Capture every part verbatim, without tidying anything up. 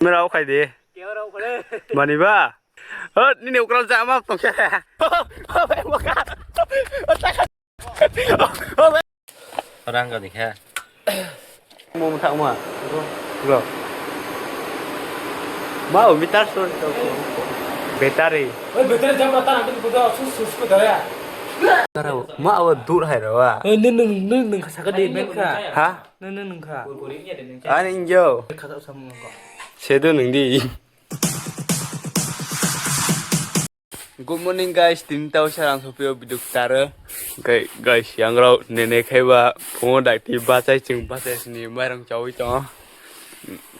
Mera o khai de. Mani ba? Hot, nini ukral jama tongkhe. Rang gani khe. Mo thang ma. Bro. Ma o meter so. Battery. Oi, battery jam rata nang tu kuda sus sus ko dara. Tarau, ma o dur hai rawa. Oi, nung nung nung nung saka de men kha. Ha? Nung nung nung kha. Ani injo. Kha ta sam nung kha. Sedo nung di. Good morning guys, tini tau sarang sopio video ktaro. Gai-, guys, yang rau nene khaiba phone dakti bachai chwng bachai sini mairang chawi tongo.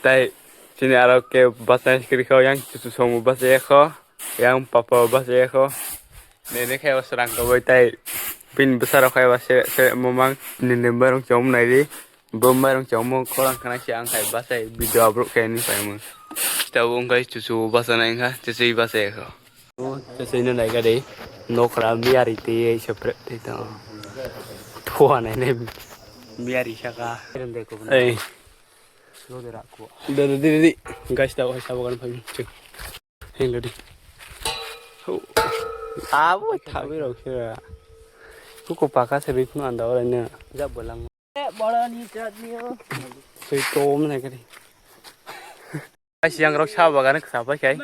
Tai chini aro ke bachai skri kho yang chuchu somu bachai kho, yang papa bachai kho. Nene khaiba sarang kabai tai pin bwsarok khaiba se, se momang nene mairang chawi naidi. Bo mairung chongmo khorang khna se ang khai bachai video upload khe ni phaimung. Tabuk wngkha chuchu bachana wngkha, chuchu bachai kho. O chuchu no naikha de, nokra miyari tei separate tei tongo. Thua nai nai miyari saka. Ei. Slow de rakho. De, de, de, de. Guys, tabuk hai sabo kan phaimung. Heng di. Abo thabi rok se. Kuku paka se ri phunu anda ora ne. Ja bolang. Boroni chutney o. Sui tom na kari. Guys, yang rok sa bagan ksa pai kai.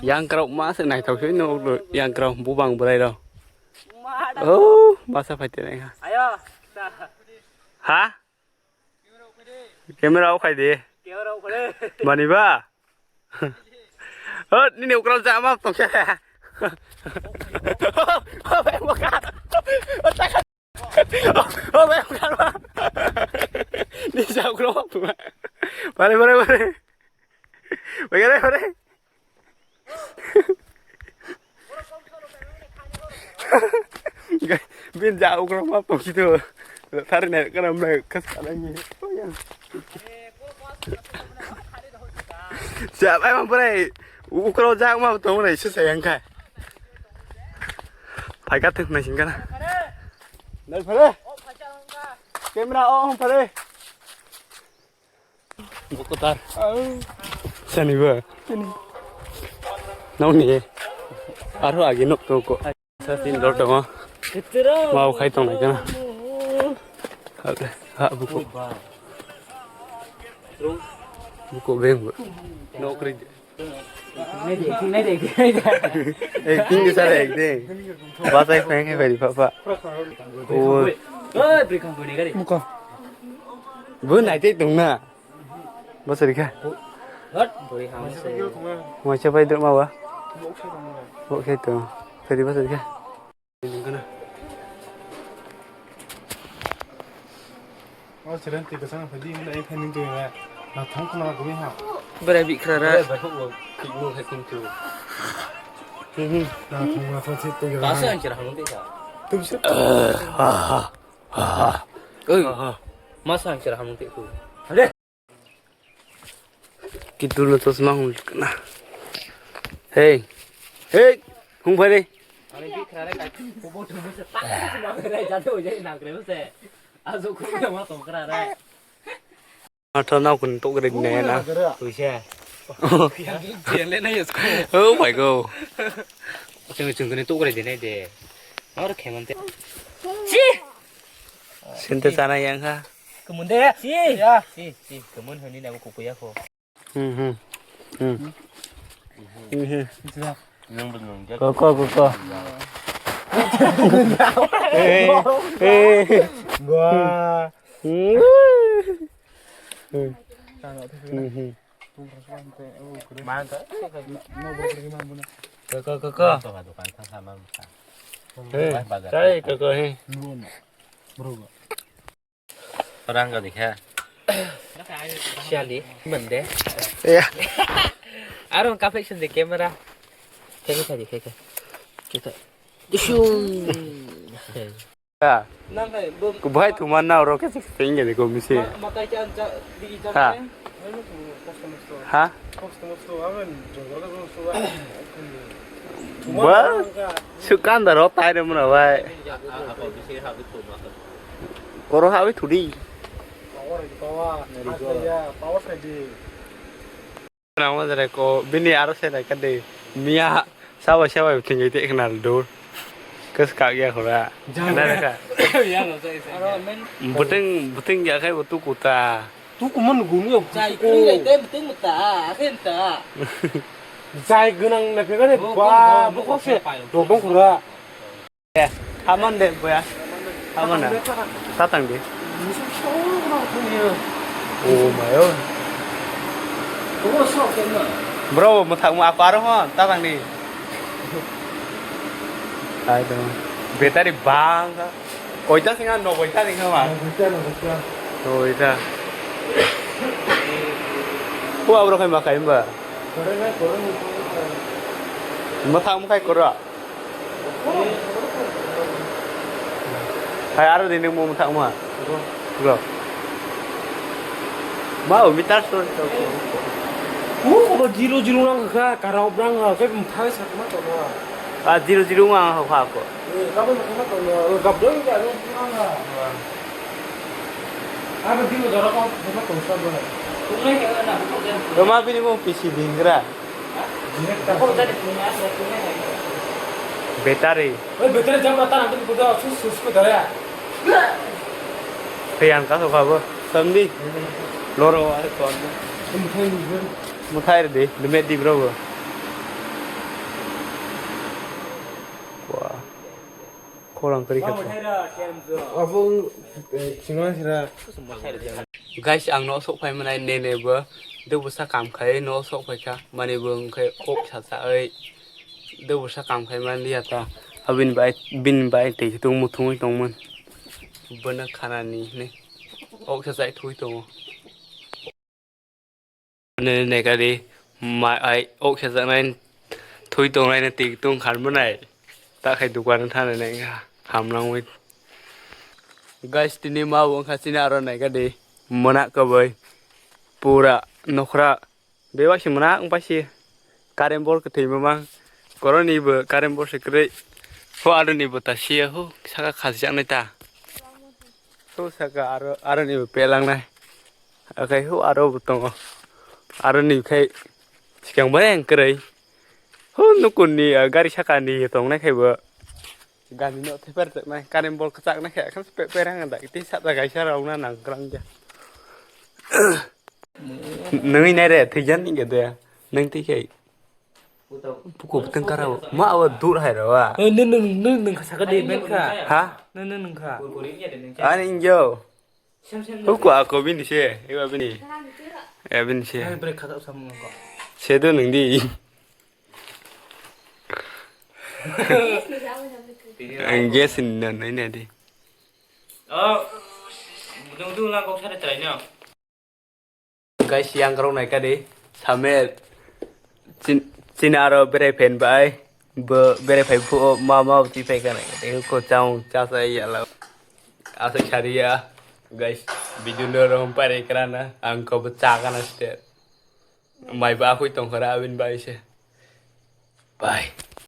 Yang rok ma se nai thok sui no yang rok bubang brai rok. Oh, masa phai te nai ha. Ayo. Ha? Camera off khai di. Camera off khai di. Mani ba? Hot, nini ukral jama tongkhe. Oh, oh, bai, ukral. Oh, bai, ukral. Ni ja ukral. Bare, bare, bare. Bagare, bare. Bin ja ukra ma pokito. Thari ne kana mle kas kana ni. Ja bai ma pore. Ukra ja ma to ne se sayang kai. Phai ka thik na sing kana. Nai phare. Camera on phare. Bukutar. Sani ba? Nong ni. Aro agi nok to ko. Sa tin dor tongo. Mau khai tong nai kana. Ha, ha, buku. Buku beng bu. Nokri. Acting ke sara acting. Bachai phai khe phai papa. O. Oi, bri khang buni gari. Muko. Bu nai te tung na. Bachai kha. Hot, buri khang se. Mo cha pai duk ma ba. Bo khe to. Phai bachai kha. O, siren twi kwchang phai di, wngkha, eh, khaini twi, eh, na thang khna gwi ha. Berai bikra ra. Berai bai kho, kikno khai khum tu. Hmm, hmm. Na thang na thang thik twi ra. Masa ang chira hamung twi kha. Tum se. Oi. Masa ang chira hamung twi khu. Hale. Kitul no chosma hung kana. Hey. Hey. Hung phai re. Matha nao kun tok re ne na. Tuise. Oh my god. Chwng chwng tuni tok re de ne de. Nor kheman te. Chi. Sinte chana yang ha. Kumun de. Si. Ya. Si, si, kumun hani na kukuya ko. Hmm, hmm. Hmm. Hmm, hmm. Koko, koko. Eh, eh. Wah. Hmm. Hmm, hmm. Koko, koko. Eh, cari koko, eh. Rang gani kha. Siali, mende. Ya. Aro kapek sende camera. Keke kadi keke. Keke. Dishung. Ya. Nang kai bo. Ku bai tu mana oro ke sing gani ko misi. Ma-, makai cha cha di cha. Ha. Customer store. Ha? Customer store, amen, jogol ka store. Ba, sukandar ho tai re muna bai. Koro ha bai thudi. Power, power, power, power sai di. Nang ma jare ko bini aro se nai ka de. Miya sabai sabai thing ite khna dur. Kes ka ya khora. Jang. Na ka. Ya no sai sai. Buteng buteng ya kai butu kuta. Tu kuman gunu ya. Jai kri lai te buteng muta akhen ta. Jai gunang na pegane. Bo ba kon bo kon se. Bo kon khora. Eh, aman de boya. Aman na. Tatang de. Oh my oh. Bro, mo thak mo ako aro ho, tatang de. Ai to. Battery bang. Koita singa no koita singa ma. Koita. Ko abro khai ma khai ba. Mo thak mo khai kora. Hai aro dini mo thak ma. Bro. Mau mitar sor. Ku ko zero zero nang kha karau brang ha ke thai sak ma to na. Ah zero zero ma ha ha ko. Eh, ka ba ma to na. Gab doi ka ro nang ha. Aro dino doro ko ma to sa ba. Roma bini mo pisi dingra. Battery. Oi, battery jam rata nanti kuda sus sus ko dara. Phai ang ka so khabo. Samdi. Loro wa ko. Muthai de, de me di bro. Wah. Khorang kari kha. Abo singa sira. Guys, ang no sok phai manai nene bo. De busa kam khai no sok phai kha. Mani bo wngkhe kok sa sa oi. De busa kam khai man liya ta. Abin bai bin bai te tung muthung tong man. Bana khana ni ne. Ok sa sai thui tongo. Nene kari mai ai ok khe jaknai thui tongnai na tik tung khan mwnai ta khai dukan thana nai hamnang wi. Guys, tini ma bo wngkha chini aro nai kadi mona kwbai pura nokra bebak se mona wngpai se current board kwthwi mamang koroni bo current board se kwrwi ho aro ni bo ta sia ho saka khasijaknai ta. Ho saka aro, aro ni bo pelangnai. Akai ho aro bo tongo. Aro ni khai sikang bai ang kwrwi. Ho nukun ni, ah, gari saka ni tongnai khai bo. Gari no theper nai, current board kwchak nai khai, kham pe-, perang da. Iti sat da gaisa rok na nang kwrang ja. Nungwi nai re, thwijan ni gede. Nung twi khai. Buku bwtwng kara o. Ma awa dur hai rawa. Eh, nung, nung, nung, nung kha saka de, ben kha. Ha? Nung, nung, nung kha. Ani injo. Huku ako bini se, iwa bini. Ya bini se. Ai, break kha sam nung ko. Sedo nung di. Ang gas ni nan nai nai di. Oh, budung tu lang kau sana try no. Guys, yang rok nai kadi Samer chin-, chini aro berai phen bai bo berai phai phu ma ma twi phai kana de ko chang cha sa ya la asa khariya. Guys, video no rom pare kana ang ko bo cha kana ste mai ba khui tong khara abin bai se. Bye.